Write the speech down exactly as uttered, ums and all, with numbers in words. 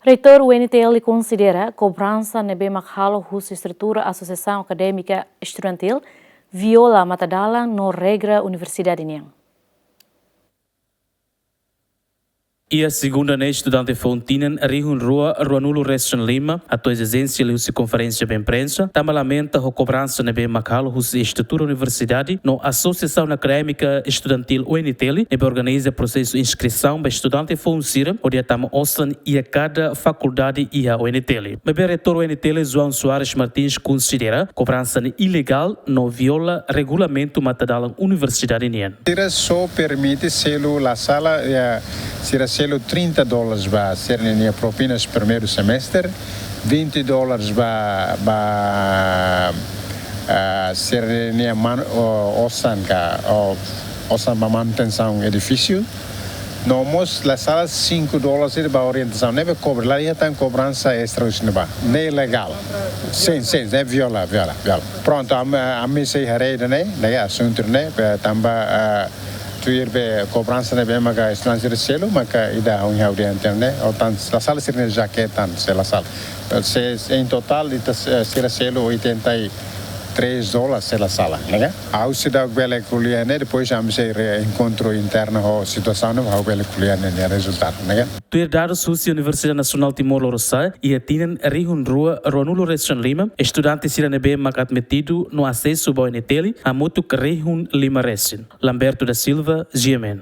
Reitór U N T L konsidera kobransa ne'ebé mak halo husi estrutura Asosiasaun Akadémika Estudantil viola matadalan no regra universidade nian. Iha segunda ne'e estudante foun tinan rihun rua ruanulu resin lima atu ezijénsia liuhusi konferénsia ba imprensa, tanba lamenta ho kobransa ne'ebé mak halo husi estrutura universidade no Asosiasaun Akadémika Estudantil U N T L ne'ebé organiza prosesu inskrisaun ba estudante foun sira hodi hatama osan iha kada fakuldade iha U N T L. Maibé reitór U N T L João Soares Martins konsidera kobransa ne'e ilegál no viola regulamentu matadalan universidade nian. Sira só permite selu la sala, eh, sira selu trinta dólares ba sira-nia propinas primeiru semestre, vinte dólares ba, ba, ah, sira-nia man-, o, osan ka, o, osan ba manutensaun edifísiu. No mós la sala cinco dólares ba orientasaun. Ne'ebé kobre, la iha tan kobransa extra husi ne'ebá. Ne'e ilegál. Sin, sin, ne'e viola, viola, viola. Prontu, ami, ami sei haree ida-ne'e, ne'e asuntu ne'e, eh, tanba, eh, tuir be kobransa ne'ebé maka estudante sira selu, maka ida ohin ha'u dehan tiha ne'e, o tan la sala sira-nia jaketan, se la sala. Se, se en totál, ita, eh, sira selu oitenta e três dólares, se la sala, ne'e? Ha'u seidauk bele ko'alia ne'e, depois ami sei re-, enkontru internu ho situasaun ne'e, ha'u bele ko'alia ne'e, ne'e rezultadu, ne'e? Tuir dadus husi Universidade Nasionál Timor Lorosa'e, iha tinan rihun rua ruanulu resin lima, estudante sira ne'ebé mak admitidu no asesu ba U N T L, hamutuk rihun lima resin. Lamberto da Silva, G M N.